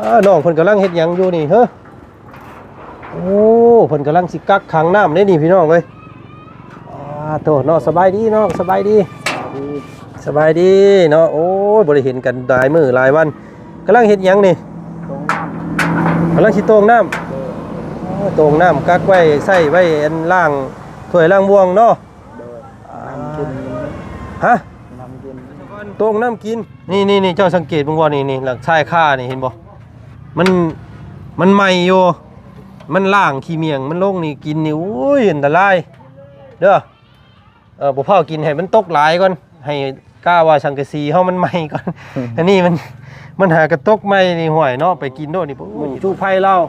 ອ້າ ນ້ອງເພິ່ນກຳລັງເຮັດຫຍັງຢູ່ນີ້ເຮີ? ໂອ້ ເພິ່ນກຳລັງຊິກັກຂັງນ້ຳເດ້ນີ້ພີ່ນ້ອງເອີຍ. ອ້າໂທ້ ເນາະ ສະບາຍດີນ້ອງ ສະບາຍດີ ສະບາຍດີເນາະ. ໂອ້ຍ ບໍ່ໄດ້ເຫັນກັນຫຼາຍມື້ຫຼາຍວັນ. ກຳລັງເຮັດຫຍັງນີ້? ໂຕ່ງນ້ຳ ກຳລັງຊິໂຕ່ງນ້ຳ. ໂດຍ ໂອ້ ໂຕ່ງນ້ຳກັກໄວ້ໃຊ້ໄວ້ອັນລ້າງຖ້ວຍລ້າງບ່ວງເນາະ. ໂດຍ ນ້ຳກິນ ຮະ? ນ້ຳກິນ ໂຕ່ງນ້ຳກິນ. ນີ້ໆໆ ເຈົ້າສັງເກດເບິ່ງບໍ່ ນີ້ໆ ຫຼັງຊາຍຄານີ້ ເຫັນບໍ່? ມັນ ມັນໃໝ່ຢູ່ ມັນລ້າງຂີ້ໝ້ຽງມັນລົງນີ້ກິນນີ້ ໂອ້ຍ ອັນຕະລາຍເດີ້. ເອີ ບໍ່ພ້າວກິນ ໃຫ້ມັນຕົກຫຼາຍກ່ອນ ໃຫ້ ກະວ່າສັງກະສີເຮົາມັນໃໝ່ກ່ອນ. ອັນນີ້ມັນ ມັນຫາກະຕົກໃໝ່ນີ້ ຫ້ວຍເນາະ ໄປກິນໂດດນີ້ ໂອ້ຍ ຈູໄຟລາວ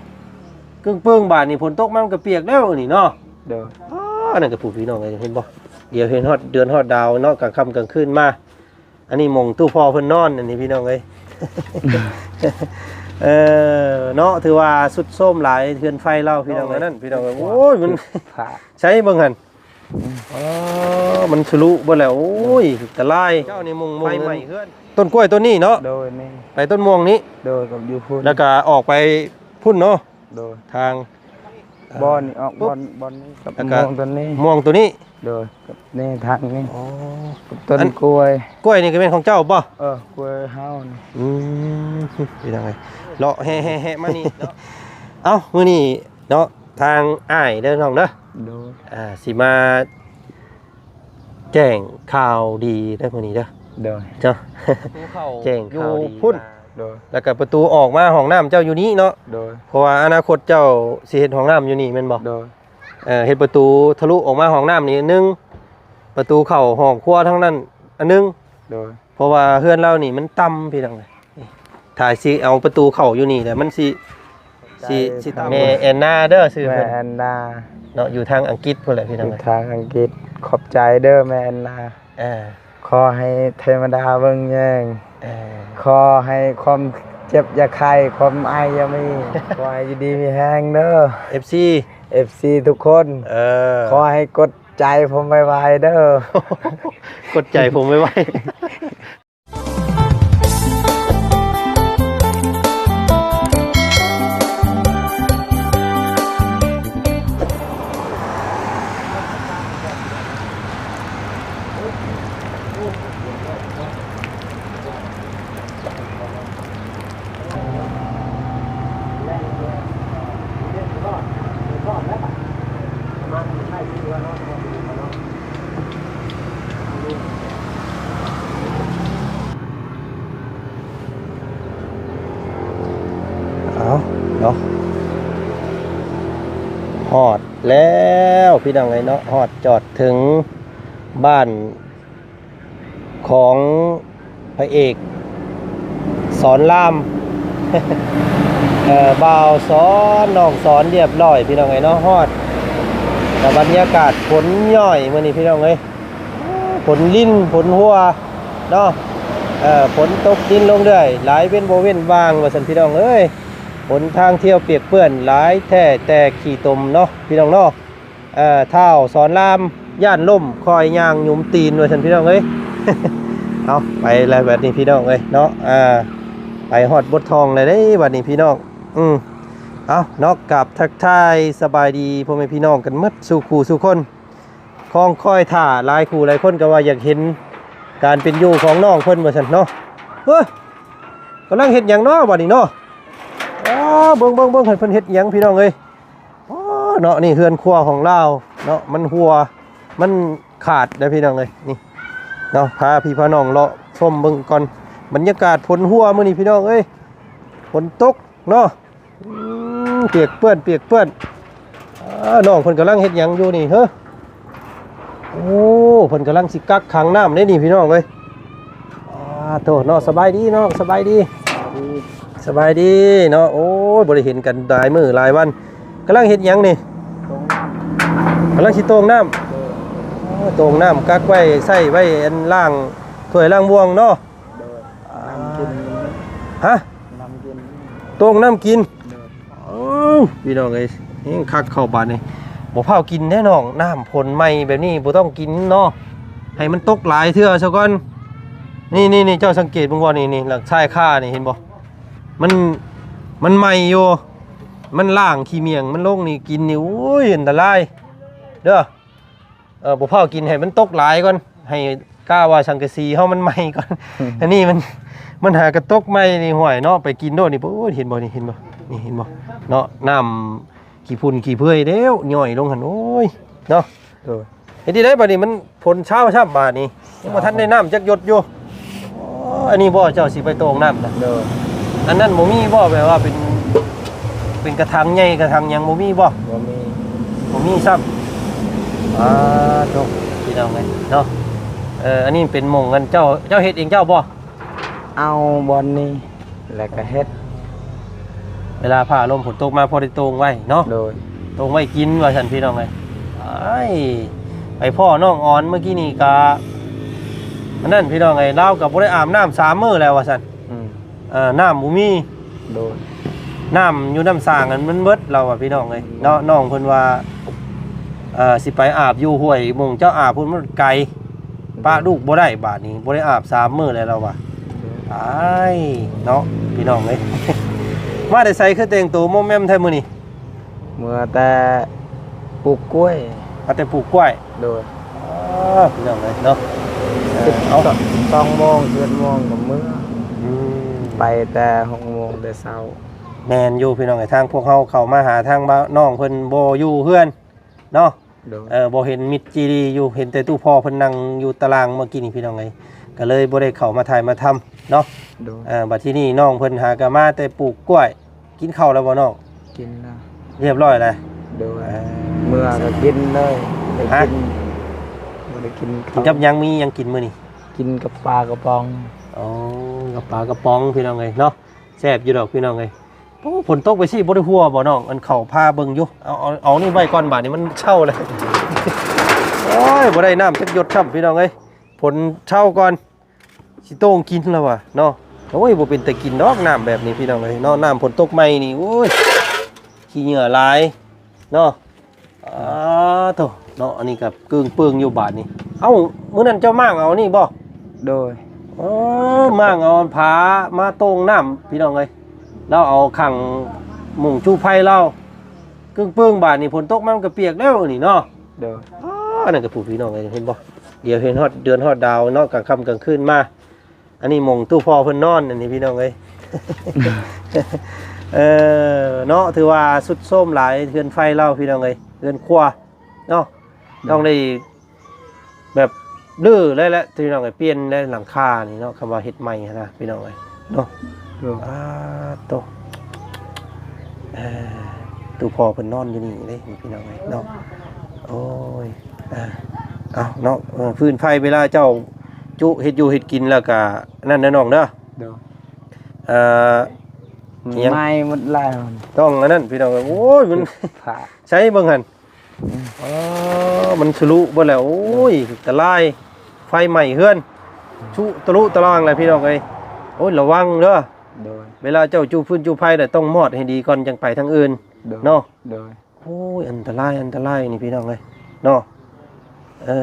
ເກິ່ງເປິງ ບາດນີ້ຝົນຕົກມາມັນກະປຽກແລ້ວນີ້ເນາະ. ໂດຍ ອ້າ ນັ້ນກະຜູ້ພີ່ນ້ອງເອີຍ ເຫັນບໍ່? ດຽວເຫັນຮອດເດືອນຮອດດາວເນາະ ກາງຄ່ຳກາງຄືນມາ. ອັນນີ້ໝ່ອງຕູ້ພໍ່ເພິ່ນນອນ ອັນນີ້ພີ່ນ້ອງເອີຍ. ເອີ ເນາະ ຖືວ່າຊຸດໂຊມຫຼາຍ ເຮືອນໄຟລາວພີ່ນ້ອງເອີຍ. ນັ້ນພີ່ນ້ອງເອີຍ ໂອ້ຍ ມັນ ໃສເບິ່ງຫັ້ນ ອືມ ອໍ ມັນສະລຸເບິດແລ້ວ ໂອ້ຍ ຕະລາຍ. ເຈົ້ານີ້ມຸງ ມຸງ ໄຟໄໝ້ເຮືອນ ຕົ້ນກ້ວຍຕົ້ນນີ້ເນາະ. ໂດຍ ແມ່ນ ໄປຕົ້ນມ່ວງນີ້. ໂດຍ ກັບຢູ່ພຸ້ນ ແລ້ວກະອອກໄປພຸ້ນເນາະ. ໂດຍ ທາງ ບ່ອນນີ້ອອກ ບ່ອນ ບ່ອນນີ້ກັບ ແລ້ວກະ ມ່ວງຕົ້ນນີ້ ມ່ວງໂຕນີ້. ໂດຍ ກັບນີ້ທາງນີ້ ອໍ ກັບຕົ້ນ ອັນ ກ້ວຍ ກ້ວຍນີ້ກະແມ່ນຂອງເຈົ້າບໍ່? ເອີ ກ້ວຍເຮົານີ້. ອືມ ພີ່ນ້ອງເອີຍ ເລາະແຮ່ໆໆມານີ້ເນາະ. ເອົ້າ ມື້ນີ້ເນາະ ທາງອ້າຍເດີນ້ອງເດີ ໂດຍ ອ່າ ຊິມາແຈ້ງຂ່າວດີເດີມື້ນີ້ເດີ. ໂດຍ ເນາະ ແຈ້ງຂ່າວດີຢູ່ພຸ້ນ ໂດຍ ແລ້ວກະປະຕູອອກມາຫ້ອງນ້ຳເຈົ້າຢູ່ນີ້ເນາະ. ໂດຍ ເພາະວ່າອະນາຄົດເຈົ້າຊິເຮັດຫ້ອງນ້ຳຢູ່ນີ້ແມ່ນບໍ່? ໂດຍ ເອີ ເຮັດປະຕູທະລຸອອກມາຫ້ອງນ້ຳນີ້ອັນໜຶ່ງ ປະຕູເຂົ້າຫ້ອງຄົວທາງນັ້ນອັນໜຶ່ງ. ໂດຍ ເພາະວ່າເຮືອນລາວນີ້ມັນຕ່ຳ ພີ່ນ້ອງເອີຍ. ຖ້າຊິເອົາປະຕູເຂົ້າຢູ່ນີ້ແຫຼະ ມັນຊິ ຊິ ຊິ ແມ່ແອນນາເດີ ຊື່ເພິ່ນ ແມ່ແອນນາເນາະ ຢູ່ທາງອັງກິດພຸ້ນແຫຼະ ພີ່ນ້ອງເອີຍ ຢູ່ທາງອັງກິດ. ຂອບໃຈເດີແມ່ແອນນາ. ເອີ ຂໍໃຫ້ເທວະດາເບິ່ງແຍງ ເອີ ຂໍໃຫ້ຄວາມເຈັບຢ່າໄຂ້ ຄວາມໄອຢ່າມີ ຂໍໃຫ້ຢູ່ດີມີແຮງເດີ ເອັຟຊີ ເອັຟຊີທຸກຄົນ. ເອີ ຂໍໃຫ້ກົດໃຈຜົມໄວໆເດີ ກົດໃຈຜົມໄວໆ. ເອົາເນາະ ຮອດແລ້ວພີ່ນ້ອງເອີຍເນາະ ຮອດຈອດເຖິງບ້ານ ຂອງພະເອກສອນລາມ ເອີ ບ່າວສອນ ນ້ອງສອນ ລຽບຮ້ອຍພີ່ນ້ອງເອີຍເນາະ. ຮອດ ກະບັນຍາກາດຝົນຍ້ອຍມື້ນີ້ພີ່ນ້ອງເອີຍ ຝົນລິນ ຝົນຫົວເນາະ ເອີ ຝົນຕົກດິນລົງເລື້ອຍ ຫຼາຍເວັ້ນບໍ່ເວັ້ນຫວ່າງວ່າຊັ້ນພີ່ນ້ອງເອີຍ. ຫົນທາງທ່ຽວປຽກເປື້ອນ ຫຼາຍແທ້ແຕ່ຂີ້ຕົມເນາະ ພີ່ນ້ອງເນາະ. ເອີ ທ້າວສອນລາມຢ້ານລົ້ມ ຄ່ອຍຍ່າງຫຍຸມຕີນວ່າຊັ້ນພີ່ນ້ອງເອີຍ. ເອົາ ໄປແລ້ວບັດນີ້ພີ່ນ້ອງເອີຍເນາະ ອ່າ ໄປຮອດບົດທອງແລ້ວເດ້ບັດນີ້ພີ່ນ້ອງ. ອືມ ເອົາເນາະ ກາບທັກທາຍສະບາຍດີພໍ່ແມ່ພີ່ນ້ອງກັນໝົດສູ່ຄູ່ສູ່ຄົນ. ຄອງຄອຍຖ້າ ຫຼາຍຄູ່ຫຼາຍຄົນກໍວ່າຢາກເຫັນການເປັນຢູ່ຂອງນ້ອງເພິ່ນວ່າຊັ້ນເນາະ. ເອີ ກຳລັງເຮັດຫຍັງເນາະບັດນີ້ເນາະ? ອ້າ ເບິ່ງໆໆ ເພິ່ນເຮັດຫຍັງພີ່ນ້ອງເອີຍ. ອໍ ເນາະ ນີ້ເຮືອນຄົວຂອງລາວເນາະ ມັນຮົ່ວ ມັນຂາດເດ້ພີ່ນ້ອງເອີຍ. ນີ້ເນາະ ພາພີ່ພານ້ອງເລາະຊົມເບິ່ງກ່ອນ ບັນຍາກາດຝົນຮົ່ວມື້ນີ້ພີ່ນ້ອງເອີຍ ຝົນຕົກເນາະ. ອືມ ປຽກເປື້ອນ ປຽກເປື້ອນ. ອ້າ ນ້ອງເພິ່ນກຳລັງເຮັດຫຍັງຢູ່ນີ້ເຮີ? ໂອ້ ເພິ່ນກຳລັງຊິກັກຂັງນ້ຳເດ້ນີ້ພີ່ນ້ອງເອີຍ. ອ້າໂທ້ ເນາະ ສະບາຍດີນ້ອງ ສະບາຍດີ ສະບາຍດີເນາະ. ໂອ້ຍ ບໍ່ໄດ້ເຫັນກັນຫຼາຍມື້ຫຼາຍວັນ. ກຳລັງເຮັດຫຍັງນີ້? ໂຕ່ງນ້ຳ ກຳລັງຊິໂຕ່ງນ້ຳ. ໂດຍ ໂອ້ ໂຕ່ງນ້ຳກັກໄວ້ໃຊ້ໄວ້ອັນລ້າງຖ້ວຍລ້າງບ່ວງເນາະ. ໂດຍ ນ້ຳກິນ ຮະ? ນ້ຳກິນ ໂຕ່ງນ້ຳກິນ. ໂດຍ ເອົ້າ ພີ່ນ້ອງເອີຍ ແຮງຄັກເຂົ້າບາດນີ້. ບໍ່ພ້າວກິນແດ່ນ້ອງ ນ້ຳຝົນໃໝ່ແບບນີ້ບໍ່ຕ້ອງກິນເນາະ ໃຫ້ມັນຕົກຫຼາຍເທື່ອຊະກ່ອນ. ນີ້ໆໆ ເຈົ້າສັງເກດເບິ່ງບໍ່ ນີ້ໆ ຫຼັງຊາຍຄານີ້ ເຫັນບໍ່? ມັນ ມັນໃໝ່ຢູ່ ມັນລ້າງຂີ້ໝ້ຽງມັນລົງນີ້ກິນນີ້ ໂອ້ຍ ອັນຕະລາຍເດີ້. ເອີ ບໍ່ພ້າວກິນໃຫ້ມັນຕົກຫຼາຍກ່ອນ ໃຫ້ ກະວ່າສັງກະສີເຮົາມັນໃໝ່ກ່ອນ ອັນນີ້ມັນ ມັນຫາກະຕົກໃໝ່ນີ້ ຫ້ວຍເນາະ ໄປກິນໂດດນີ້ ໂອ້ຍ ເຫັນບໍ່ນີ້ ເຫັນບໍ່ ນີ້ເຫັນບໍ່ເນາະ ນ້ຳຂີ້ຝຸ່ນຂີ້ເປື່ອຍແລ້ວ ຍ້ອຍລົງຫັ້ນ ໂອ້ຍ ເນາະ. ໂດຍ ເຮັດຈັ່ງໃດບາດນີ້ ມັນຝົນເຊົ້າຊ້ຳບາດນີ້ ຍັງບໍ່ທັນໄດ້ນ້ຳຈັກຢົດຢູ່. ອໍ ອັນນີ້ບໍ່ ເຈົ້າຊິໄປໂຕ່ງນ້ຳນະ? ໂດຍ ອັນນັ້ນບໍ່ມີບໍ່ ແບບວ່າເປັນ ເປັນກະຖັງໃຫຍ່ກະຖັງຫຍັງບໍ່ມີບໍ່? ບໍ່ມີ ບໍ່ມີຊ້ຳ. ອາ ໂທ້ ພີ່ນ້ອງເອີຍເນາະ ເອີ ອັນນີ້ເປັນໝ່ອງອັນເຈົ້າ ເຈົ້າເຮັດເອງເຈົ້າບໍ່? ເອົາບ່ອນນີ້ ແລ້ວກໍເຮັດ ເວລາຟ້າລົມຝົນຕົກມາພໍໄດ້ໂຕ່ງໄວ້ເນາະ. ໂດຍ ໂຕ່ງໄວ້ກິນວ່າຊັ້ນ ພີ່ນ້ອງເອີຍ. ອ້າຍ ໄປພໍ້ນ້ອງອອນເມື່ອກີ້ນີ້ກະ ອັນນັ້ນ ພີ່ນ້ອງເອີຍ ລາວກໍບໍ່ໄດ້ອາບນ້ຳສາມມື້ແລ້ວວ່າຊັ້ນ. ອືມ ເອີ ນ້ຳບໍ່ມີ. ໂດຍ ນ້ຳຢູ່ນ້ຳສ້າງຫັ້ນມັນເບິດ ລາວວ່າ ພີ່ນ້ອງເອີຍເນາະ. ນ້ອງເພິ່ນວ່າ ເອີ ຊິໄປອາບຢູ່ຫ້ວຍໝ່ອງເຈົ້າອາບພຸ້ນ ມັນໄກ ປະລູກບໍ່ໄດ້ບາດນີ້ ບໍ່ໄດ້ອາບສາມມື້ແລ້ວລາວວ່າ. ໂດຍ ອ້າຍເນາະ ພີ່ນ້ອງເອີຍ ມາແຕ່ໃສຄືແຕ່ງໂຕມົ້ມແມ້ມແທ້ມື້ນີ້? ເມືອແຕ່ປູກກ້ວຍ ມາແຕ່ປູກກ້ວຍ. ໂດຍ ອໍ ພີ່ນ້ອງເອີຍເນາະ ເອີ ສິບສອງໂມງ ສິບເອັດໂມງກໍເມືອ. ອືມ ໄປແຕ່ຫົກໂມງແຕ່ເຊົ້າ. ແມ່ນຢູ່ ພີ່ນ້ອງເອີຍ ທາງພວກເຮົາເຂົ້າມາຫາທາງນ້ອງເພິ່ນບໍ່ຢູ່ເຮືອນເນາະ. ໂດຍ ເອີ ບໍ່ເຫັນມິດຈີດີຢູ່ ເຫັນແຕ່ຕູ້ພໍ່ເພິ່ນນັ່ງຢູ່ຕາລ່າງເມື່ອກີ້ນີ້ ພີ່ນ້ອງເອີຍ ກໍເລີຍບໍ່ໄດ້ເຂົ້າມາຖ່າຍມາທຳເນາະ. ໂດຍ ເອີ ບັດທີນີ້ນ້ອງເພິ່ນຫາກໍມາແຕ່ປູກກ້ວຍ. ກິນເຂົ້າແລ້ວບໍ່ນ້ອງ? ກິນແລ້ວ ຮຽບຮ້ອຍແລ້ວ. ໂດຍ ເອີ ເມືອກໍກິນເລີຍ ໄດ້ກິນ ບໍ່ໄດ້ກິນ ກິນກັບຫຍັງ? ມີຫຍັງກິນມື້ນີ້? ກິນກັບປາກະປ໋ອງ. ອໍ ກັບປາກະປ໋ອງ ພີ່ນ້ອງເອີຍເນາະ ແຊບຢູ່ດອກ ພີ່ນ້ອງເອີຍ. ໂອ້ ຝົນຕົກໄປຊີ້ບໍ່ໄດ້ຫົວບໍ່ນ້ອງ? ອັນເຂົ້າພາເບິ່ງຢູ່ ເອົາ ເອົາ ເອົານີ້ໄວ້ກ່ອນ ບາດນີ້ມັນເຊົາແລ້ວ. ໂອ້ຍ ບໍ່ໄດ້ນ້ຳຈັກຢົດຊ້ຳ ພີ່ນ້ອງເອີຍ ຝົນເຊົາກ່ອນ ຊິໂຕ່ງກິນແລ້ວວ່າເນາະ. ໂອ້ຍ ບໍ່ເປັນຕາກິນດອກນ້ຳແບບນີ້ ພີ່ນ້ອງເອີຍເນາະ ນ້ຳຝົນຕົກໃໝ່ນີ້ ໂອ້ຍ ຂີ້ເຫຍື້ອຫຼາຍເນາະ. ອາ ໂທ້ເນາະ ອັນນີ້ກໍເກິ່ງເປິ້ງຢູ່ບາດນີ້. ເອົ້າ ມື້ນັ້ນເຈົ້າມ້າງເອົານີ້ບໍ່? ໂດຍ ເອີ ມ້າງເອົາພາມາໂຕ່ງນ້ຳ ພີ່ນ້ອງເອີຍ ລາວເອົາຂັງໝົງຈູ້ໄຟລາວ ເກິ່ງເປິ້ງ ບາດນີ້ຝົນຕົກມາມັນກໍປຽກແລ້ວນີ້ເນາະ. ໂດຍ ອາ ອັນນັ້ນກໍຜູ້ ພີ່ນ້ອງເອີຍ ເຫັນບໍ່? ດຽວເຫັນຮອດເດືອນຮອດດາວເນາະ ກາງຄ່ຳກາງຄືນມາ. ອັນນີ້ໝ່ອງຕູ້ພໍ່ເພິ່ນນອນ ອັນນີ້ ພີ່ນ້ອງເອີຍ ເອີ ເນາະ ຖືວ່າຊຸດໂຊມຫຼາຍ ເຮືອນໄຟລາວ ພີ່ນ້ອງເອີຍ ເຮືອນຄົວເນາະ. ໂດຍ ຕ້ອງໄດ້ແບບຮື້ເລີຍແຫຼະ ພີ່ນ້ອງເອີຍ ປ່ຽນແລ້ວຫຼັງຄານີ້ເນາະ ຄຳວ່າເຮັດໃໝ່ຫັ້ນນະ ພີ່ນ້ອງເອີຍເນາະ. ໂດຍ ອາ ໂຕ ເອີ ຕູ້ພໍ່ເພິ່ນນອນຢູ່ນີ້ເດ້ ພີ່ນ້ອງເອີຍເນາະ. ໂອ້ຍ ອ່າ ເອົາເນາະ ເອີ ຟືນໄຟເວລາເຈົ້າຈຸເຮັດຢູ່ເຮັດກິນແລ້ວກະນັ້ນເດີນ້ອງເດີ. ໂດຍ ເອີ ຫຍັງ ໄໝ້ໝົດແລ້ວ ຕ້ອງອັນນັ້ນ ພີ່ນ້ອງເອີຍ. ໂອ້ຍ ມັນ ໃສເບິ່ງຫັ້ນ ອືມ ອໍ ມັນທະລຸເບິດແລ້ວ. ໂອ້ຍ ອັນຕະລາຍ ໄຟໄໝ້ເຮືອນ ທະລຸຕະລ່າງແລ້ວ ພີ່ນ້ອງເອີຍ. ໂອ້ຍ ລະວັງເດີ. ໂດຍ ເວລາເຈົ້າຈູ້ຟືນຈູ້ໄຟແລ້ວ ຕ້ອງມອດໃຫ້ດີກ່ອນ ຈັ່ງໄປທາງອື່ນ. ໂດຍ ເນາະ ໂດຍ ໂອ້ຍ ອັນຕະລາຍ ອັນຕະລາຍນີ້ ພີ່ນ້ອງເອີຍເນາະ. ເອີ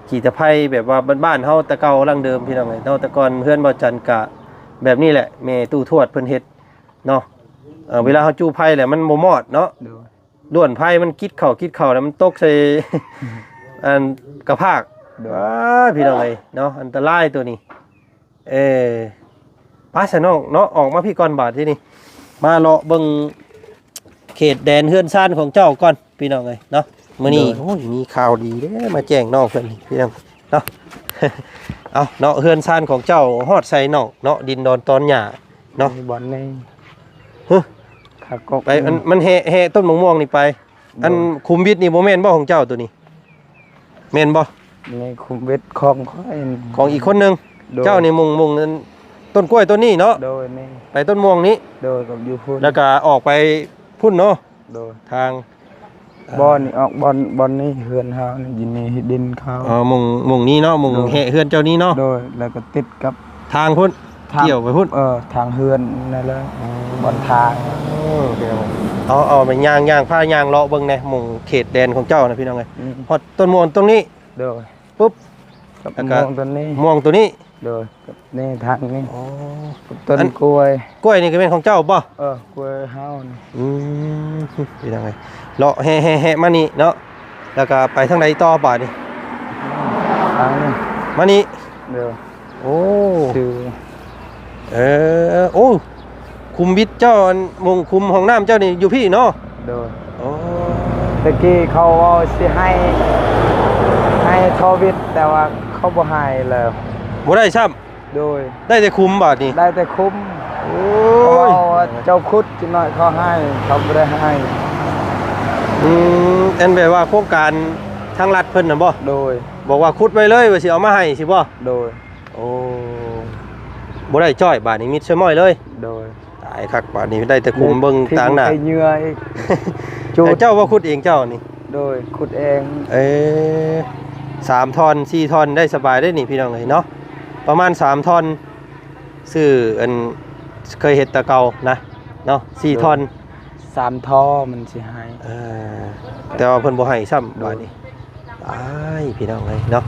ຂີ້ຕະໄພແບບວ່າບ້ານໆເຮົາແຕ່ເກົ່າດັ້ງເດີມ ພີ່ນ້ອງເອີຍເນາະ. ແຕ່ກ່ອນເຮືອນບ່າວຈັນກະແບບນີ້ແຫຼະ ແມ່ຕູ້ທວດເພິ່ນເຮັດເນາະ. ເອີ ເວລາເຮົາຈູ້ໄຟແລ້ວມັນບໍ່ມອດເນາະ. ໂດຍ ດ້ວນໄຟມັນກິດເຂົ້າ ກິດເຂົ້າ ແລ້ວມັນຕົກໃສ່ ອັນກະພາກ. ໂດຍ ອ້າ ພີ່ນ້ອງເອີຍເນາະ ອັນຕະລາຍໂຕນີ້. ເອີ ໄປຊະນ້ອງເນາະ ອອກມາພີ້ກ່ອນບາດທີນີ້ ມາເລາະເບິ່ງເຂດແດນເຮືອນຊານຂອງເຈົ້າກ່ອນ ພີ່ນ້ອງເອີຍເນາະ. ມື້ນີ້ ໂດຍ ໂອ້ຍ ມີຂ່າວດີເດ້ ມາແຈ້ງນ້ອງເພິ່ນນີ້ ພີ່ນ້ອງເນາະ. ເອົາເນາະ ເຮືອນຊານຂອງເຈົ້າຮອດໃສນ້ອງເນາະ ດິນດອນຕອນຫຍ້າເນາະ. ມີບ່ອນນີ້ ຮະ ຂາກົກ ໄປ ມັນ ມັນແຫະ ແຫະຕົ້ນມະມ່ວງນີ້ໄປ. ໂດຍ ອັນຂຸມວິດນີ້ບໍ່ແມ່ນບໍ່ຂອງເຈົ້າໂຕນີ້? ແມ່ນບໍ່? ໃນຄຸມເວັດຂອງຂ້ອຍ ຂອງອີກຄົນໜຶ່ງ. ໂດຍ ເຈົ້ານີ້ມຸງ ມຸງອັນຕົ້ນກ້ວຍຕົ້ນນີ້ເນາະ. ໂດຍ ນີ້ ໄປຕົ້ນມ່ວງນີ້. ໂດຍ ກັບຢູ່ພຸ້ນ ແລ້ວກະອອກໄປພຸ້ນເນາະ. ໂດຍ ທາງ ບ່ອນນີ້ອອກ ບ່ອນ ບ່ອນນີ້ເຮືອນເຮົານີ້ ຢູ່ນີ້ດິນເຂົາ. ອໍ ມຸງ ມຸງນີ້ເນາະ ມຸງ ໂດຍ ແຫະເຮືອນເຈົ້ານີ້ເນາະ. ໂດຍ ແລ້ວກໍຕິດກັບທາງພຸ້ນ ທາງ ກ່ຽວໄປພຸ້ນ. ເອີ ທາງເຮືອນນັ້ນແຫຼະ. ອໍ ບ່ອນທາງ. ໂອ້ ເອົາ ເອົາ ໄປຍ່າງ ຍ່າງ ພາຍ່າງເລາະເບິ່ງແດ່ ໝ່ອງເຂດແດນຂອງເຈົ້ານະ ພີ່ນ້ອງເອີຍ. ອືມ ຮອດຕົ້ນມ່ວງຕົ້ນນີ້. ໂດຍ ປຸບ ກັບ ແລ້ວກໍ ມ່ວງຕົ້ນນີ້ ມ່ວງໂຕນີ້. ໂດຍ ກັບນີ້ທາງນີ້ ອໍ ກັບຕົ້ນ ອັນ ກ້ວຍ ກ້ວຍນີ້ກໍແມ່ນຂອງເຈົ້າບໍ່? ເອີ ກ້ວຍເຮົານີ້ ອືມ ພີ່ນ້ອງເອີຍ ເລາະແຮ່ໆໆມານີ້ເນາະ ແລ້ວກໍໄປທາງໃດຕໍ່ບາດນີ້? ທາງນີ້ ມານີ້ ໂດຍ ໂອ້ ຊື່ ເອີ ໂອ້ ຄຸມວິດເຈົ້າ ອັນ ໝ່ອງຄຸມຫ້ອງນ້ຳເຈົ້ານີ້ຢູ່ພີ້ເນາະ? ໂດຍ ໂອ້ ແຕ່ກີ້ເຂົາເວົ້າຊິໃຫ້ ໃຫ້ທໍ່ວິດ ແຕ່ວ່າເຂົາບໍ່ໃຫ້ແລ້ວ ບໍ່ໄດ້ຊ້ຳ. ໂດຍ ໄດ້ແຕ່ຄຸມບາດນີ້ ໄດ້ແຕ່ຄຸມ ໂອ້ຍ ເຂົາເວົ້າວ່າເຈົ້າຂຸດຈັກໜ້ອຍເຂົາໃຫ້ ເຂົາບໍ່ໄດ້ໃຫ້ ອືມ ອັນແບບວ່າໂຄງການທາງລັດເພິ່ນນະບໍ່? ໂດຍ ບອກວ່າຂຸດໄວ້ເລີຍວ່າຊິເອົາມາໃຫ້ຊີ້ບໍ່? ໂດຍ ໂອ້ ບໍ່ໄດ້ຈ້ອຍບາດນີ້ ມິດຊະມ້ອຍເລີຍ ໂດຍ ຕາຍຄັກບາດນີ້ ໄດ້ແຕ່ຄຸມເບິ່ງຕາງໜ້າ ເຫຍື່ອອີກ ຈຸດ ເຈົ້າບໍ່ຂຸດເອງເຈົ້ານີ້? ໂດຍ ຂຸດເອງ ເອີ ສາມທ່ອນ ສີ່ທ່ອນ ໄດ້ສະບາຍເດ້ນີ້ ພີ່ນ້ອງເອີຍເນາະ ປະມານສາມທ່ອນ ຊື່ ອັນ ເຄີຍເຮັດແຕ່ເກົ່ານະເນາະ ສີ່ທ່ອນ ສາມທໍ່ມັນຊິໃຫ້ ເອີ ແຕ່ວ່າເພິ່ນບໍ່ໃຫ້ຊ້ຳ ໂດຍ ບາດນີ້ ອ້າຍ ພີ່ນ້ອງເອີຍເນາະ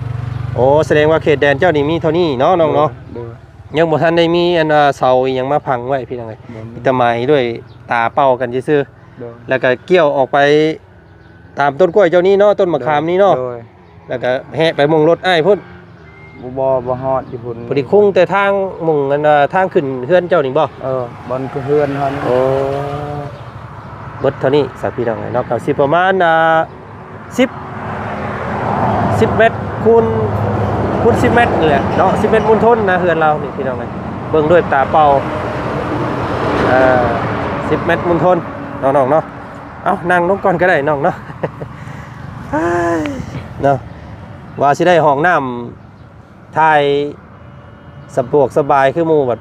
ໂອ້ ສະແດງວ່າເຂດແດນເຈົ້ານີ້ມີເທົ່ານີ້ເນາະ ນ້ອງເນາະ ໂດຍ ໂດຍ ຍັງບໍ່ທັນໄດ້ມີອັນວ່າເສົາອີ່ຫຍັງມາພັງໄວ້ ພີ່ນ້ອງເອີຍ ບໍ່ມີ ມີແຕ່ໄມ້ດ້ວຍຕາເປົ່າກັນຊື່ໆ ໂດຍ ແລ້ວກໍກ້ຽວອອກໄປຕາມຕົ້ນກ້ວຍເຈົ້ານີ້ເນາະ ຕົ້ນໝາກຂາມນີ້ເນາະ ໂດຍ ແລ້ວກໍແຫະໄປໝ່ອງລົດອ້າຍພຸ້ນ ບໍ່ ບໍ່ ບໍ່ຮອດຢູ່ພຸ້ນ ພໍດີຄຸງແຕ່ທາງໝ່ອງອັນວ່າທາງຂຶ້ນເຮືອນເຈົ້ານີ້ບໍ່? ເອີ ບ່ອນເຮືອນເຮົານີ້ ໂອ້ ເບິດເທົ່ານີ້ຊະ ພີ່ນ້ອງເອີຍເນາະ ກໍຊິປະມານ ອ່າ ສິບ ສິບແມັດຄູນ ຄູນສິບແມັດນີ້ແຫຼະເນາະ ສິບແມັດມູນທົນນະ ເຮືອນລາວນີ້ ພີ່ນ້ອງເອີຍ ເບິ່ງດ້ວຍຕາເປົ່າ ເອີ ສິບແມັດມູນທົນເນາະ ນ້ອງເນາະ ເອົ້າ ນັ່ງລົງກ່ອນກໍໄດ້ນ້ອງເນາະ ເນາະ ວ່າຊິໄດ້ຫ້ອງນ້ຳ ຖ່າຍສະດວກສະບາຍຄືໝູ່ບັດ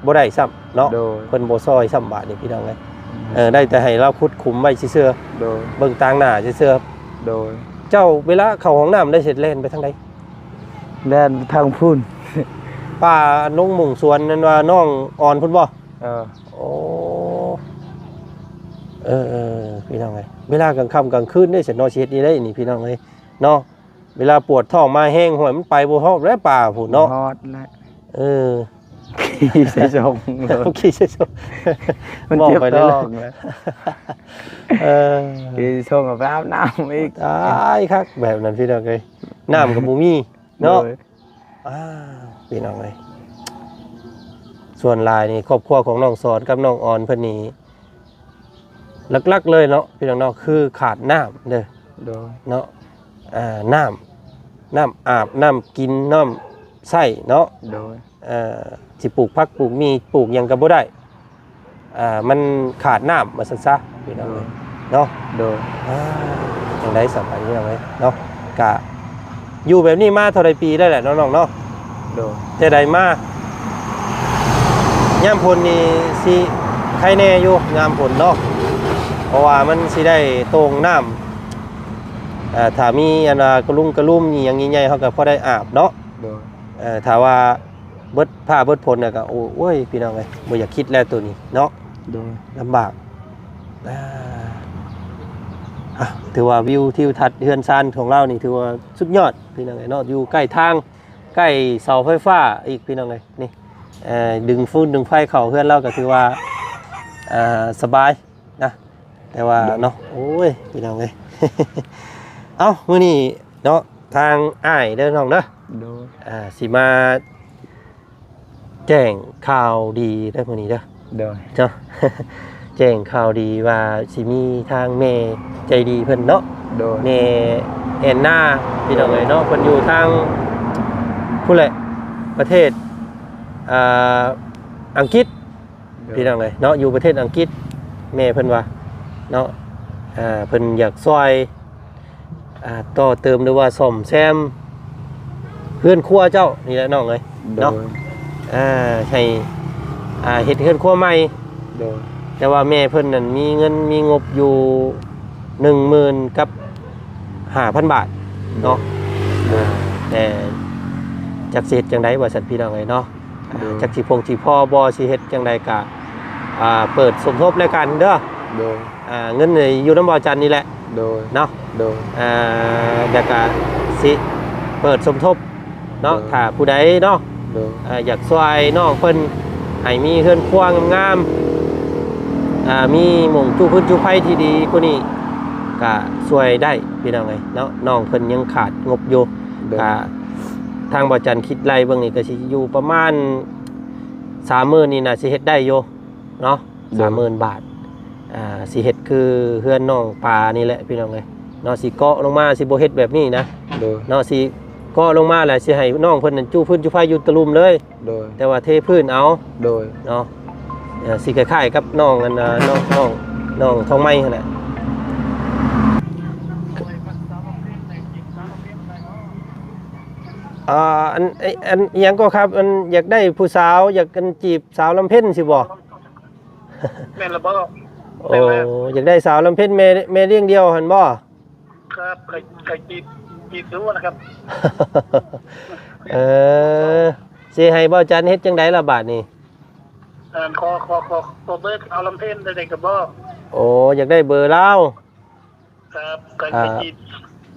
ບໍ່ໄດ້ຊ້ຳເນາະ ໂດຍ ເພິ່ນບໍ່ຊ່ອຍຊ້ຳບາດນີ້ ພີ່ນ້ອງເອີຍ ອືມ ເອີ ໄດ້ແຕ່ໃຫ້ລາວຂຸດຂຸມໄວ້ຊື່ໆ ໂດຍ ເບິ່ງຕາງໜ້າຊື່ໆ ໂດຍ ເຈົ້າເວລາເຂົ້າຫ້ອງນ້ຳໄດ້ເສັດແລ່ນໄປທາງໃດ? ແລ່ນໄປທາງພຸ້ນ ປ່າອັນລົງໝ່ອງສວນນັ້ນວ່ານ້ອງອ່ອນພຸ້ນບໍ່? ເອີ ໂອ້ ເອີໆ ພີ່ນ້ອງເອີຍ ເວລາກາງຄ່ຳກາງຄືນເດ້ ສະເນາະ ຊິເຮັດນີ້ໄດ້ນີ້ ພີ່ນ້ອງເອີຍເນາະ ເວລາປວດທ້ອງມາແຮງ ຫ້ວຍ ມັນໄປບໍ່ຮອດແລ້ວ ປ່າພຸ້ນເນາະ ບໍ່ຮອດແລ້ວ ເອີ ຂີ່ໃສ່ຊົງ ຂີ່ໃສ່ຊົງ ມັນເຈັບທ້ອງແລ້ວ ເອີ ຂີ່ໃສ່ຊົງກໍໄປອາບນ້ຳອີກ ຕາຍຄັກແບບນັ້ນ ພີ່ນ້ອງເອີຍ ນ້ຳກໍບໍ່ມີເນາະ ໂດຍ ອ້າວ ພີ່ນ້ອງເອີຍ ສ່ວນຫຼາຍນີ້ ຄອບຄົວຂອງນ້ອງສອນກັບນ້ອງອອນເພິ່ນນີ້ ຫຼັກໆເລີຍເນາະ ພີ່ນ້ອງເນາະ ຄືຂາດນ້ຳເດີ ໂດຍ ເນາະ ອ່າ ນ້ຳ ນ້ຳອາບ ນ້ຳກິນ ນ້ຳໃຊ້ເນາະ ໂດຍ ເອີ ຊິປູກຜັກປູກໝີ່ ປູກຫຍັງກໍບໍ່ໄດ້ ອ່າ ມັນຂາດນ້ຳວ່າຊັ້ນຊະ ພີ່ນ້ອງເອີຍ ໂດຍ ເນາະ ໂດຍ ອ່າ ຈັ່ງໃດສະບາຍດີ ພີ່ນ້ອງເອີຍເນາະ ກະ ຢູ່ແບບນີ້ມາເທົ່າໃດປີແລ້ວແຫຼະເນາະ ນ້ອງເນາະ ໂດຍ ແຕ່ໃດມາ ຍາມຝົນນີ້ຊິໄຄແດ່ຢູ່ ຍາມຝົນເນາະ ເພາະວ່າມັນຊິໄດ້ໂຕ່ງນ້ຳ ເອີ ຖ້າມີອັນວ່າກະລຸງກະລຸມອີ່ຫຍັງໃຫຍ່ໆ ເຮົາກໍພໍໄດ້ອາບເນາະ ໂດຍ ເອີ ຖ້າວ່າເບິດຟ້າເບິດຝົນແລ້ວກໍ ໂອ້ຍ ພີ່ນ້ອງເອີຍ ບໍ່ຢາກຄິດແລ້ວໂຕນີ້ເນາະ ໂດຍ ລຳບາກ ອ່າ ອ່ະ ຖືວ່າວິວທິວທັດເຮືອນຊານຂອງລາວນີ້ ຖືວ່າສຸດຍອດ ພີ່ນ້ອງເອີຍເນາະ ຢູ່ໃກ້ທາງ ໃກ້ເສົາໄຟຟ້າອີກ ພີ່ນ້ອງເອີຍ ນີ້ ເອີ ດຶງຟືນດຶງໄຟເຂົ້າເຮືອນລາວກໍຖືວ່າ ເອີ ສະບາຍນະ ແຕ່ວ່າ ໂດຍ ເນາະ ໂອ້ຍ ພີ່ນ້ອງເອີຍ ເອົ້າ ມື້ນີ້ເນາະ ທາງອ້າຍເດີ ນ້ອງເດີ ໂດຍ ອ່າ ຊິມາ ແຈ້ງຂ່າວດີເດີມື້ນີ້ເດີ ໂດຍ ເນາະ ແຈ້ງຂ່າວດີວ່າຊິມີທາງແມ່ໃຈດີເພິ່ນເນາະ ໂດຍ ແມ່ແອນນາ ພີ່ນ້ອງເອີຍເນາະ ເພິ່ນຢູ່ທາງພຸ້ນແຫຼະ ປະເທດ ອ່າ ອັງກິດ ໂດຍ ພີ່ນ້ອງເອີຍເນາະ ຢູ່ປະເທດອັງກິດ ແມ່ເພິ່ນວ່າເນາະ ອ່າ ເພິ່ນຢາກຊ່ອຍ ອ່າ ຕໍ່ເຕີມ ຫຼືວ່າສ້ອມແຊມເຮືອນຄົວເຈົ້ານີ້ແຫຼະນ້ອງເອີຍ ໂດຍ ເນາະ ອ່າ ໃຫ້ ອ່າ ເຮັດເຮືອນຄົວໃໝ່ ໂດຍ ແຕ່ວ່າແມ່ເພິ່ນນັ້ນມີເງິນມີງົບຢູ່ໜຶ່ງໝື່ນກັບຫ້າພັນບາດເນາະ ໂດຍ ອ່າ ແຕ່ຈັກຊິເຮັດຈັ່ງໃດວ່າຊັ້ນ ພີ່ນ້ອງເອີຍເນາະ ໂດຍ ຈັກຊິພົງຊິພໍບໍ່ ຊິເຮັດຈັ່ງໃດກະ ອ່າ ເປີດສົມທົບແລະກັນເດີ ໂດຍ ອ່າ ເງິນນີ້ຢູ່ນຳບ່າວຈັນນີ້ແຫຼະ ໂດຍ ເນາະ ໂດຍ ອ່າ ແລ້ວກະຊິເປີດສົມທົບເນາະ ໂດຍ ຖ້າຜູ້ໃດເນາະ ໂດຍ ເອີ ຢາກຊ່ວຍນ້ອງເພິ່ນໃຫ້ມີເຮືອນຄົວງາມໆ ອ່າ ມີໝ່ອງຈູພື້ນຈູໄຟທີ່ດີກວ່ານີ້ ກະຊ່ວຍໄດ້ພີ່ນ້ອງເອີຍເນາະ. ນ້ອງເພິ່ນຍັງຂາດງົບຢູ່ ໂດຍ ກະທາງບ່າວຈັນຄິດໄລ່ເບິ່ງນີ້ ກະຊິຢູ່ປະມານສາມໝື່ນນີ້ ໜ້າຊິເຮັດໄດ້ຢູ່ເນາະ ໂດຍ ສາມໝື່ນບາດ. ອ່າ ຊິເຮັດຄືເຮືອນນ້ອງປານີ້ແຫຼະພີ່ນ້ອງເອີຍເນາະ. ຊິເກາະລົງມາ ຊິບໍ່ເຮັດແບບນີ້ນະ ໂດຍ ເນາະ. ຊິເກາະລົງມາແລ້ວ ຊິໃຫ້ນ້ອງເພິ່ນນັ້ນຈູພື້ນຈູໄຟຢູ່ຕະລຸ່ມເລີຍ ໂດຍ ແຕ່ວ່າເທພື້ນເອົາ ໂດຍ ເນາະ. ເອີ ຊິຄ້າຍໆກັບນ້ອງອັນ ນ້ອງ ນ້ອງ ນ້ອງທອງໄມຫັ້ນແຫຼະ. ອ່າ ອັນ ອັນ ອີ່ຫຍັງກໍຄັບ ອັນ ຢາກໄດ້ຜູ້ສາວ ຢາກ ອັນ ຈີບສາວລຳເພັນຊິບໍ່? ແມ່ນລະບໍ່? ໂອ້ ແມ່ນແລ້ວ ຢາກໄດ້ສາວລຳເພັນ ແມ່ ແມ່ລ້ຽງດຽວຫັ້ນບໍ່? ຄັບ ຂ້ອຍ ຂ້ອຍຈີບ ຈີບດູນະຄັບ. ເອີ ຊິໃຫ້ບ່າວຈັນເຮັດຈັ່ງໃດລະບາດນີ້? ອັນ ຂໍ ຂໍ ຂໍ ຂໍເບີສາວລຳເພັນໄດ້ ໄດ້ກະບອກ. ໂອ້ ຢາກໄດ້ເບີລາວ? ຄັບ ຂ້ອຍ ຂ້ອຍ ອ່າ ຈີບ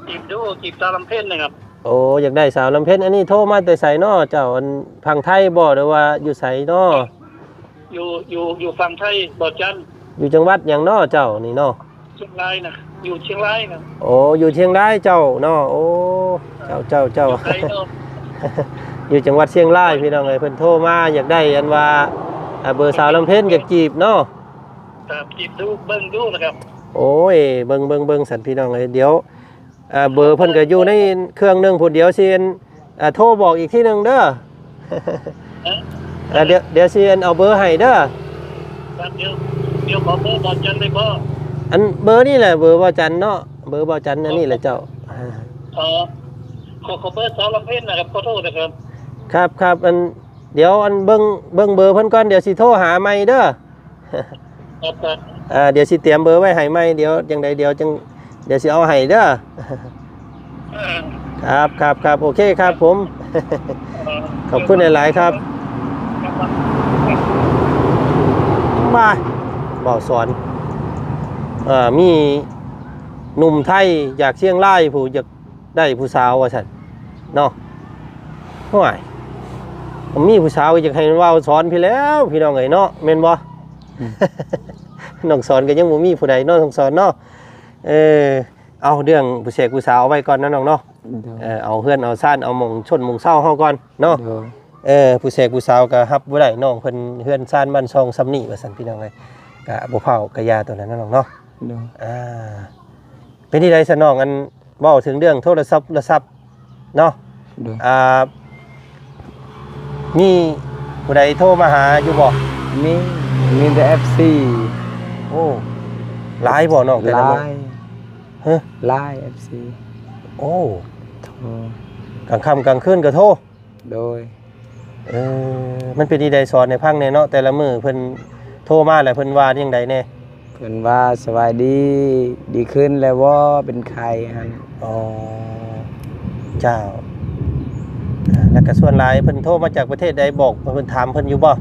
ຈີບດູ ຈີບສາວລຳເພັນນະຄັບ. ໂອ້ ຢາກໄດ້ສາວລຳເພັນ. ອັນນີ້ໂທມາແຕ່ໃສເນາະເຈົ້າ? ອັນ ຝັ່ງໄທບໍ່ ຫຼືວ່າຢູ່ໃສເນາະ? ຢູ່ ຢູ່ ຢູ່ຝັ່ງໄທ ບ່າວຈັນ. ຢູ່ຈັງຫວັດຫຍັງເນາະເຈົ້ານີ້ເນາະ? ຊຽງລາຍນະ ຢູ່ຊຽງລາຍນະ. ໂອ້ ຢູ່ຊຽງລາຍເຈົ້າເນາະ. ໂອ້ ເຈົ້າ ເຈົ້າ ເຈົ້າ ຢູ່ໄກເນາະ ຢູ່ຈັງຫວັດຊຽງລາຍພີ່ນ້ອງເອີຍ. ເພິ່ນໂທມາຢາກໄດ້ອັນວ່າ ອ່າ ເບີສາວລຳເພັນ ຢາກຈີບເນາະ. ຄັບ ຈີບດູ ເບິ່ງດູນະຄັບ. ໂອ້ຍ ເບິ່ງ ເບິ່ງ ເບິ່ງ ຊັ້ນພີ່ນ້ອງເອີຍ. ດຽວ ເອີ ເບີເພິ່ນກະຢູ່ໃນເຄື່ອງໜຶ່ງພຸ້ນ. ດຽວຊິ ເອີ ໂທບອກອີກທີໜຶ່ງເດີ. ເອີ ດຽວ ດຽວຊິ ເອົາເບີໃຫ້ເດີ. ຄັບ ດຽວ ດຽວຂໍເບີບ່າວຈັນໄດ້ບໍ່? ອັນເບີນີ້ແຫຼະ ເບີບ່າວຈັນເນາະ ເບີບ່າວຈັນອັນນີ້ແຫຼະເຈົ້າ. ອໍ ຂໍ ຂໍເບີສາວລຳເພັນນະຄັບ. ຂໍໂທດນະຄັບ. ຄັບ ຄັບ ອັນ ດຽວ ອັນ ເບິ່ງ ເບິ່ງເບີເພິ່ນກ່ອນ ດຽວຊິໂທຫາໃໝ່ເດີ. ຄັບ ຄັບ ອ່າ ດຽວຊິຕຽມເບີໄວ້ໃຫ້ໃໝ່. ດຽວຈັ່ງໃດ ດຽວຈັ່ງ ດຽວຊິເອົາໃຫ້ເດີ. ເອີ ຄັບ ຄັບ ຄັບ ໂອເຄຄັບຜົມ. ເອີ ຂອບຄຸນຫຼາຍໆຄັບ. ມາ ບ່າວສອນ ເອີ ມີໜຸ່ມໄທຈາກຊຽງລາຍຜູ້ຢາກ ໄດ້ຜູ້ສາວວ່າຊັ້ນເນາະ. ໂອ້ຍ ມີຜູ້ສາວກໍຢາກໃຫ້ມັນເວົ້າສອນພີ້ແລ້ວ ພີ່ນ້ອງເອີຍເນາະ ແມ່ນບໍ່? ອືມ ນ້ອງສອນກໍຍັງບໍ່ມີຜູ້ໃດເນາະ ນ້ອງສອນເນາະ. ເອີ ເອົາເລື່ອງຜູ້ແຊກຜູ້ສາວເອົາໄວ້ກ່ອນເນາະນ້ອງເນາະ. ໂດຍ ເອີ ເອົາເຮືອນເອົາຊານ ເອົາໝ່ອງຊົນໝ່ອງເຊົາເຮົາກ່ອນເນາະ. ໂດຍ ເອີ ຜູ້ແຊກຜູ້ສາວກໍຮັບບໍ່ໄດ້ ນ້ອງເພິ່ນເຮືອນຊານບ້ານຊ່ອງສ່ຳນີ້ວ່າຊັ້ນ ພີ່ນ້ອງເອີຍ. ກະບໍ່ເຝົ້າກະຢ່າໂຕນັ້ນເນາະນ້ອງເນາະ. ໂດຍ ອ່າ ເປັນຈັ່ງໃດຊະນ້ອງ ອັນ ເວົ້າເຖິງເລື່ອງໂທລະສັບ ໂທລະສັບເນາະ. ໂດຍ ອ່າ ມີຜູ້ໃດໂທມາຫາຢູ່ບໍ່? ມີ ມີແຕ່ເອັຟຊີ. ໂອ້ ຫຼາຍບໍ່ນ້ອງແຕ່ລະມື້? ຫຼາຍ ຮະ? ຫຼາຍເອັຟຊີ. ໂອ້ ໂທ ກາງຄ່ຳກາງຄືນກໍໂທ. ໂດຍ ເອີ ມັນເປັນຈັ່ງໃດ ສອນໃຫ້ຟັງແດ່ເນາະ ແຕ່ລະມື້ເພິ່ນໂທມາແລ້ວເພິ່ນວ່າຈັ່ງໃດແດ່? ເພິ່ນວ່າ ສະບາຍດີ ດີຂຶ້ນແລ້ວບໍ່ ເປັນໄຂ້ຫັ້ນ. ອໍ ເຈົ້າ ແລ້ວກະສ່ວນຫຼາຍເພິ່ນໂທມາຈາກປະເທດໃດ ບອກເພິ່ນ ຖາມເພິ່ນຢູ່ບໍ່?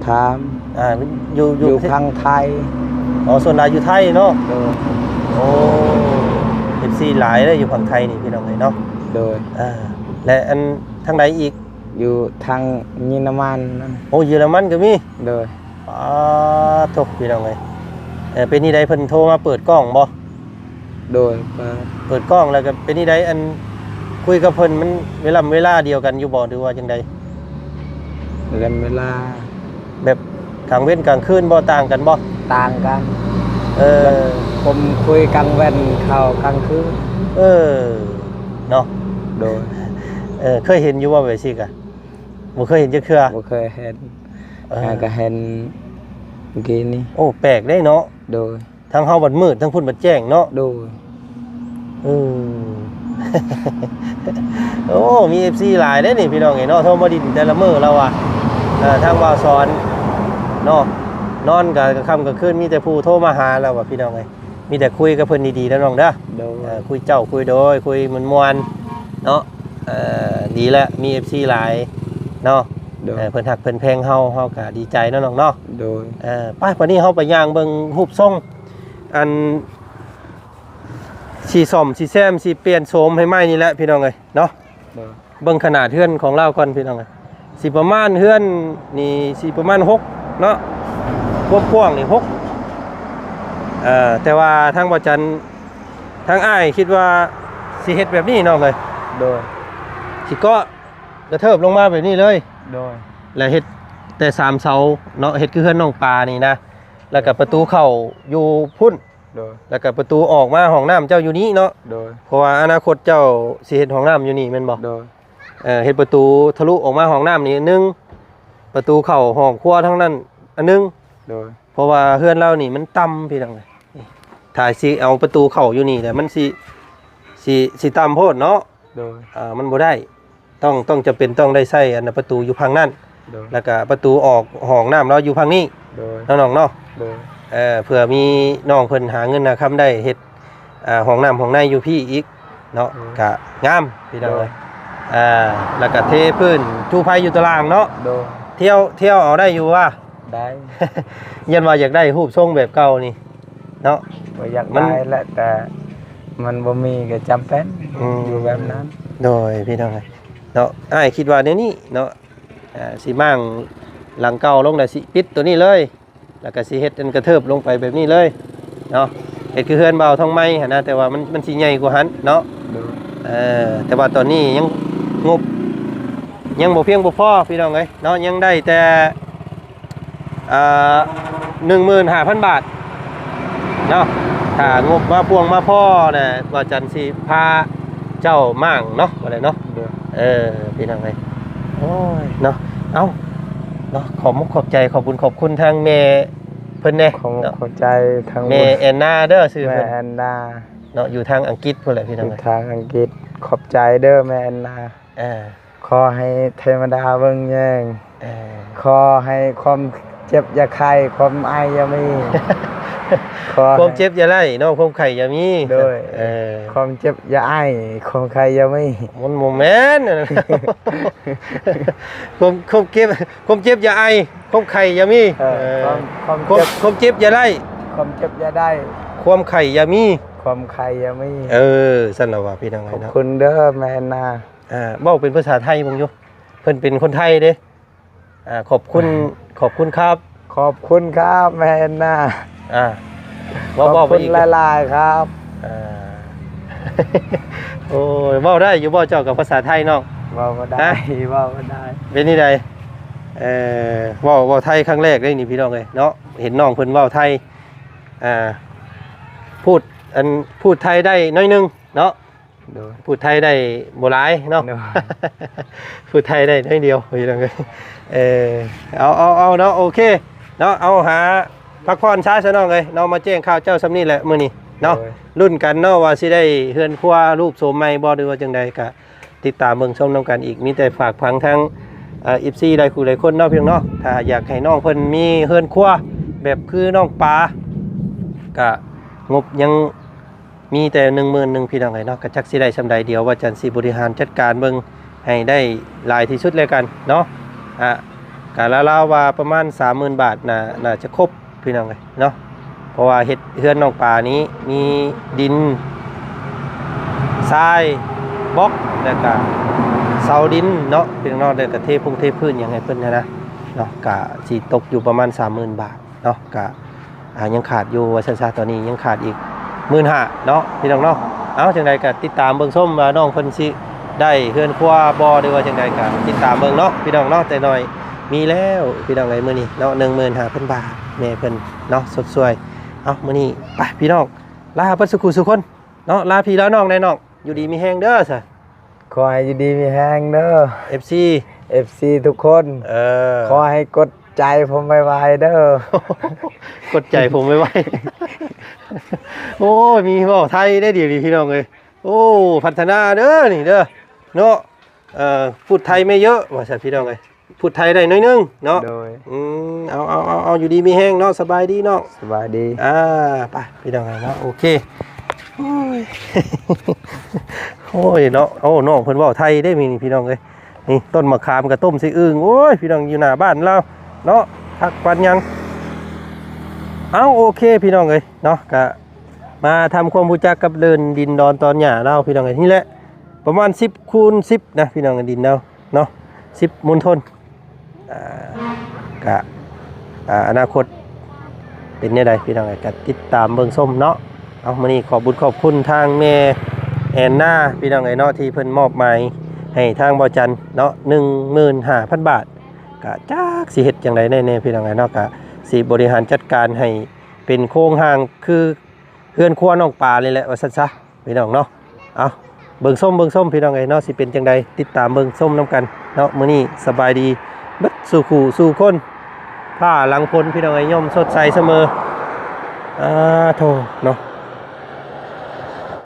ຖາມ ອ່າ ຢູ່ ຢູ່ ຢູ່ຝັ່ງໄທ. ອໍ ສ່ວນຫຼາຍຢູ່ໄທເນາະ. ໂດຍ ໂອ້ ເອັຟຊີຫຼາຍເດ້ຢູ່ຝັ່ງໄທນີ້ ພີ່ນ້ອງເອີຍເນາະ. ໂດຍ ອ່າ ແລະ ອັນທາງໃດອີກ? ຢູ່ທາງເຢຍລະມັນນັ້ນ. ໂອ້ ເຢຍລະມັນກໍມີ. ໂດຍ ປາໂທ້ ພີ່ນ້ອງເອີຍ ເອີ ເປັນຈັ່ງໃດ ເພິ່ນໂທມາເປີດກ້ອງບໍ່? ໂດຍ ເປີດ ເປີດກ້ອງແລ້ວກໍເປັນຈັ່ງໃດ ອັນ ຄຸຍກັບເພິ່ນ ມັນເວລາ ເວລາດຽວກັນຢູ່ບໍ່ ຫຼືວ່າຈັ່ງໃດ? ເວລາ ເວລາ ແບບກາງເວັນກາງຄືນບໍ່ ຕ່າງກັນບໍ່? ຕ່າງກັນ. ເອີ ແບບຜົມຄຸຍກາງເວັນ ເຂົາກາງຄືນ. ເອີ ເນາະ. ໂດຍ ເອີ ເຄີຍເຫັນຢູ່ບໍ່ແບບຊີ້ກະ? ບໍ່ເຄີຍເຫັນຈັກເທື່ອ. ບໍ່ເຄີຍເຫັນ. ເອີ ຫາກະເຫັນມື້ກີ້ນີ້. ໂອ້ ແປກເດ້ເນາະ. ໂດຍ ທາງເຮົາບັດມືດ ທາງພຸ້ນບັດແຈ້ງເນາະ. ໂດຍ ເອີ ໂອ້ ມີເອັຟຊີຫຼາຍເດ້ນີ້ ພີ່ນ້ອງເອີຍເນາະ. ໂທມາດິນແຕ່ລະມື້ລາວວ່າ ເອີ ທາງບ່າວສອນເນາະ ນອນກະກາງຄ່ຳກາງຄືນ ມີແຕ່ຜູ້ໂທມາຫາລາວວ່າ ພີ່ນ້ອງເອີຍ. ມີແຕ່ຄຸຍກັບເພິ່ນດີໆເດີນ້ອງເດີ. ໂດຍ ເອີ ຄຸຍເຈົ້າ ຄຸຍໂດຍ ຄຸຍມ່ວນໆເນາະ. ເອີ ດີແລ້ວ ມີເອັຟຊີຫຼາຍເນາະ. ໂດຍ ເອີ ເພິ່ນຮັກເພິ່ນແພງເຮົາ ເຮົາກະດີໃຈເນາະນ້ອງເນາະ. ໂດຍ ເອີ ໄປ ບາດນີ້ເຮົາໄປຍ່າງເບິ່ງຮູບຊົງ ອັນ ຊິສ້ອມ ຊິແຊມ ຊິປ່ຽນໂສມໃຫ້ໃໝ່ນີ້ແຫຼະ ພີ່ນ້ອງເອີຍເນາະ. ໂດຍ ເບິ່ງຂະໜາດເຮືອນຂອງລາວກ່ອນພີ່ນ້ອງ ຊິປະມານ ເຮືອນນີ້ຊິປະມານຫົກເນາະ ຄວາມກວ້າງນີ້ຫົກ ເອີ ແຕ່ວ່າທາງບ່າວຈັນ ທາງອ້າຍຄິດວ່າຊິເຮັດແບບນີ້ນ້ອງເອີຍ ໂດຍ ຊິເກາະກະເທີບລົງມາແບບນີ້ເລີຍ ໂດຍ ແລະເຮັດແຕ່ສາມເສົາເນາະ ເຮັດຄືເຮືອນນ້ອງປານີ້ນະ ແລ້ວກະປະຕູເຂົ້າຢູ່ພຸ້ນ ໂດຍ ແລ້ວກະປະຕູອອກມາຫ້ອງນ້ຳເຈົ້າຢູ່ນີ້ເນາະ ໂດຍ ເພາະວ່າອະນາຄົດເຈົ້າຊິເຮັດຫ້ອງນ້ຳຢູ່ນີ້ແມ່ນບໍ່? ໂດຍ ເອີ ເຮັດປະຕູທະລຸອອກມາຫ້ອງນ້ຳນີ້ອັນໜຶ່ງ ປະຕູເຂົ້າຫ້ອງຄົວທາງນັ້ນອັນໜຶ່ງ ໂດຍ ເພາະວ່າເຮືອນລາວນີ້ມັນຕ່ຳພີ່ນ້ອງ ຖ້າຊິເອົາປະຕູເຂົ້າຢູ່ນີ້ແຫຼະ ມັນຊິ ຊິ ຊິຕ່ຳໂພດເນາະ ໂດຍ ອ່າ ມັນບໍ່ໄດ້ ຕ້ອງ ຕ້ອງຈຳເປັນຕ້ອງໄດ້ໃຊ້ອັນປະຕູຢູ່ຝັ່ງນັ້ນ ໂດຍ ແລ້ວກະປະຕູອອກຫ້ອງນ້ຳລາວຢູ່ຝັ່ງນີ້ ໂດຍ ເນາະນ້ອງເນາະ ໂດຍ ເອີ ເພື່ອມີນ້ອງເພິ່ນຫາເງິນຫາຄຳໄດ້ເຮັດ ອ່າ ຫ້ອງນ້ຳຫ້ອງໃນຢູ່ພີ້ອີກເນາະ ໂດຍ ກະງາມພີ່ນ້ອງ ໂດຍ ເອີຍ ອ່າ ແລ້ວກະເທພື້ນຈູໄພຢູ່ຕາລ່າງເນາະ ໂດຍ ທ່ຽວ ທ່ຽວເອົາໄດ້ຢູ່ວ່າ? ໄດ້ ຢ້ານວ່າຢາກໄດ້ຮູບຊົງແບບເກົ່ານີ້ເນາະ ກໍຢາກ ມັນ ໄດ້ແຫຼະ ແຕ່ມັນບໍ່ມີກໍຈຳເປັນ ອືມ ຢູ່ແບບນັ້ນ ໂດຍ ພີ່ນ້ອງເອີຍ ເນາະ ອ້າຍຄິດວ່າແນວນີ້ເນາະ ອ່າ ຊິມ້າງຫຼັງເກົ່າລົງ ແລ້ວຊິປິດໂຕນີ້ເລີຍ ແລ້ວກໍຊິເຮັດອັນກະເທີບລົງໄປແບບນີ້ເລີຍເນາະ ເຮັດຄືເຮືອນບ່າວທອງໃໝ່ຫັ້ນນະ ແຕ່ວ່າມັນ ມັນຊິໃຫຍ່ກວ່າຫັ້ນເນາະ ໂດຍ ເອີ ແຕ່ວ່າຕອນນີ້ຍັງງົບຍັງບໍ່ພຽງບໍ່ພໍພີ່ນ້ອງເອີຍເນາະ ຍັງໄດ້ແຕ່ ອ່າ ໜຶ່ງໝື່ນຫ້າພັນບາດເນາະ ຖ້າງົບມາພຽງມາພໍນະ ບ່າວຈັນຊິພາເຈົ້າມ້າງເນາະ ວ່າແລ້ວເນາະ ໂດຍ ເອີ ພີ່ນ້ອງເອີຍ ໂອ້ຍ ເນາະ ເອົ້າ ເນາະ ຂອບມຸກຂອບໃຈ ຂອບບຸນຂອບຄຸນທາງແມ່ເພິ່ນແດ່ ຂອບມຸກ ເນາະ ຂອບໃຈທາງ ແມ່ແອນນາເດີ ຊື່ເພິ່ນ ແມ່ແອນນາ ເນາະ ຢູ່ທາງອັງກິດພຸ້ນແຫຼະ ພີ່ນ້ອງເອີຍ ຢູ່ທາງອັງກິດ ຂອບໃຈເດີແມ່ແອນນາ ເອີ ຂໍໃຫ້ເທວະດາເບິ່ງແຍງ ເອີ ຂໍໃຫ້ຄວາມເຈັບຢ່າໄຂ້ ຄວາມໄອຢ່າມີ ຂໍໃຫ້ ຄວາມເຈັບຢ່າໄດ້ເນາະ ຄວາມໄຂ້ຢ່າມີ ໂດຍ ເອີ ຄວາມເຈັບຢ່າໄອ ຄວາມໄຂ້ຢ່າມີ ມັນບໍ່ແມ່ນ ຄວາມ ຄວາມເຈັບ ຄວາມເຈັບຢ່າໄອ ຄວາມໄຂ້ຢ່າມີ ເອີ ເອີ ຄວາມ ຄວາມ ຄວາມເຈັບ ຄວາມເຈັບຢ່າໄດ້ ຄວາມເຈັບຢ່າໄດ້ ຄວາມໄຂ້ຢ່າມີ ຄວາມໄຂ້ຢ່າມີ ເອີ ຊັ້ນລະວ່າ ພີ່ນ້ອງເອີຍເນາະ ຂອບຄຸນເດີແມ່ແອນນາ ອ່າ ເວົ້າເປັນພາສາໄທເບິ່ງຢູ່ ເພິ່ນເປັນຄົນໄທເດ້ ອ່າ ຂອບຄຸນ ຂອບຄຸນຄັບ ຂອບຄຸນຄັບແມ່ແອນນາ ອ່າ ເວົ້າ ເວົ້າໄປອີກ ຂອບຄຸນຫຼາຍໆຄັບ ອ່າ ໂອ້ຍ ເວົ້າໄດ້ຢູ່ບໍ່ເຈົ້າກັບພາສາໄທນ້ອງ? ເວົ້າບໍ່ໄດ້ ຮະ? ເວົ້າບໍ່ໄດ້ ເປັນຈັ່ງໃດ? ເອີ ເວົ້າ ເວົ້າໄທຄັ້ງແລກເດ້ນີ້ພີ່ນ້ອງເອີຍເນາະ ເຫັນນ້ອງເພິ່ນເວົ້າໄທ ອ່າ ພູດ ອັນ ພູດໄທໄດ້ໜ້ອຍໜຶ່ງເນາະ ໂດຍ ພູດໄທໄດ້ບໍ່ຫຼາຍເນາະ ໂດຍ ພູດໄທໄດ້ໜ້ອຍດຽວພີ່ນ້ອງເອີຍ ເອີ ເອົາ ເອົາ ເອົາເນາະ ໂອເຄເນາະ ເອົາ ຫາພັກຜ່ອນຊະຊະນ້ອງເອີຍເນາະ ມາແຈ້ງຂ່າວເຈົ້າຊ່ຳນີ້ແຫຼະມື້ນີ້ເນາະ ໂດຍ ລຸ້ນກັນເນາະວ່າຊິໄດ້ເຮືອນຄົວຮູບໂສມໃໝ່ບໍ່ ຫຼືວ່າຈັ່ງໃດ ກະຕິດຕາມເບິ່ງຊົມນຳກັນອີກ ມີແຕ່ຝາກຝັງທາງ ເອີ ເອັຟຊີຫຼາຍຄູ່ຫຼາຍຄົນເນາະ ພີ່ນ້ອງເນາະ ຖ້າຢາກໃຫ້ນ້ອງເພິ່ນມີເຮືອນຄົວແບບຄືນ້ອງປາ ກະງົບຍັງ ມີແຕ່ໜຶ່ງໝື່ນໜຶ່ງ ພີ່ນ້ອງເອີຍເນາະ ກະຈັກຊິໄດ້ຊ່ຳໃດ ດຽວວ່າຈັນຊິບໍລິຫານຈັດການເບິ່ງໃຫ້ໄດ້ຫຼາຍທີ່ສຸດແລ້ວກັນເນາະ ອາ ກະລາວໆວ່າປະມານສາມໝື່ນບາດ ໜ້າ ໜ້າຈະຄົບ ພີ່ນ້ອງເອີຍເນາະ ເພາະວ່າເຮັດເຮືອນນ້ອງປານີ້ມີດິນ ຊາຍ ບລັອກ ແລ້ວກະເສົາດິນເນາະ ພີ່ນ້ອງເນາະ ແລ້ວກະເທປຸງເທພື້ນຫຍັງໃຫ້ເພິ່ນຫັ້ນນະເນາະ ກະຊິຕົກຢູ່ປະມານສາມໝື່ນບາດ ເນາະ ກະ ອ່າ ຍັງຂາດຢູ່ວ່າຊັ້ນຊະ ຕອນນີ້ຍັງຂາດອີກໝື່ນຫ້າເນາະ ພີ່ນ້ອງເນາະ ເອົາ ຈັ່ງໃດກະຕິດຕາມເບິ່ງຊົມວ່ານ້ອງເພິ່ນຊິໄດ້ເຮືອນຄົວບໍ່ ຫຼືວ່າຈັ່ງໃດກະຕິດຕາມເບິ່ງເນາະ ພີ່ນ້ອງເນາະ ແຕ່ໜ້ອຍມີແລ້ວ ພີ່ນ້ອງເອີຍ ມື້ນີ້ເນາະ ໜຶ່ງໝື່ນຫ້າພັນບາດ ແມ່ເພິ່ນເນາະ ຊົດຊ່ວຍ ເອົາ ມື້ນີ້ໄປ ພີ່ນ້ອງ ລາເບິດສູ່ຄູ່ສູ່ຄົນເນາະ ລາພີ່ລານ້ອງແດ່ນ້ອງ ຢູ່ດີມີແຮງເດີຊະ ຂໍໃຫ້ຢູ່ດີມີແຮງເດີ ເອັຟຊີ ເອັຟຊີທຸກຄົນ ເອີ ຂໍໃຫ້ກົດໃຈຜົມໄວໆເດີ ກົດໃຈຜົມໄວໆ ໂອ້ຍ ມີເວົ້າໄທໄດ້ດຽວນີ້ ພີ່ນ້ອງເອີຍ ໂອ້ ພັດທະນາເດີນີ້ເດີ ເນາະ ເອີ ພູດໄທແມ່ເຢີະ ວ່າຊັ້ນ ພີ່ນ້ອງເອີຍ ພູດໄທໄດ້ໜ້ອຍໜຶ່ງເນາະ ໂດຍ ອືມ ເອົາ ເອົາ ເອົາ ເອົາ ຢູ່ດີມີແຮງເນາະ ສະບາຍດີເນາະ ສະບາຍດີ ອ່າ ໄປ ພີ່ນ້ອງເອີຍເນາະ ໂອເຄ ໂອ້ຍ ໂອ້ຍເນາະ ໂອ້ ນ້ອງເພິ່ນເວົ້າໄທເດ້ມີນີ້ ພີ່ນ້ອງເອີຍ ນີ້ ຕົ້ນມະຂາມກະຕົ້ມໃສ່ອຶ່ງ ໂອ້ຍ ພີ່ນ້ອງ ຢູ່ໜ້າບ້ານລາວເນາະ ຄັກປານຫຍັງ ເອົ້າ ໂອເຄ ພີ່ນ້ອງເອີຍເນາະ ກະມາທຳຄວາມຮູ້ຈັກກັບເລື່ອງດິນດອນຕອນຫຍ້າລາວ ພີ່ນ້ອງເອີຍ ນີ້ແຫຼະ ປະມານສິບຄູນສິບນະ ພີ່ນ້ອງ ດິນເຮົາເນາະ ສິບມູນໂທນ. ອ່າ ກະ ອ່າ ອະນາຄົດເປັນແນວໃດ ພີ່ນ້ອງເອີຍ ກະຕິດຕາມເບິ່ງຊົມເນາະ. ເອົາ ມື້ນີ້ຂອບບຸນຂອບຄຸນທາງແມ່ແອນນາ ພີ່ນ້ອງເອີຍເນາະ ທີ່ເພິ່ນມອບໝາຍໃຫ້ທາງບໍ່ຈັນເນາະ ໜຶ່ງໝື່ນຫ້າພັນບາດ. ກະຈັກຊິເຮັດຈັ່ງໃດແນ່ໆ ພີ່ນ້ອງເອີຍເນາະ ກະຊິບໍລິຫານຈັດການໃຫ້ເປັນໂຄງຮ່າງຄືເຮືອນຄົວນ້ອງປານີ້ແຫຼະ ວ່າຊັ້ນຊະ ພີ່ນ້ອງເນາະ. ເອົາ ເບິ່ງຊົມ ເບິ່ງຊົມ ພີ່ນ້ອງເອີຍເນາະ ຊິເປັນຈັ່ງໃດ ຕິດຕາມເບິ່ງຊົມນຳກັນເນາະ. ມື້ນີ້ສະບາຍດີເບິດສູ່ຄູ່ສູ່ຄົນ ຟ້າຫຼັງຝົນ ພີ່ນ້ອງເອີຍ ຍ່ອມສົດໃສສະເໝີ. ອາໂທເນາະ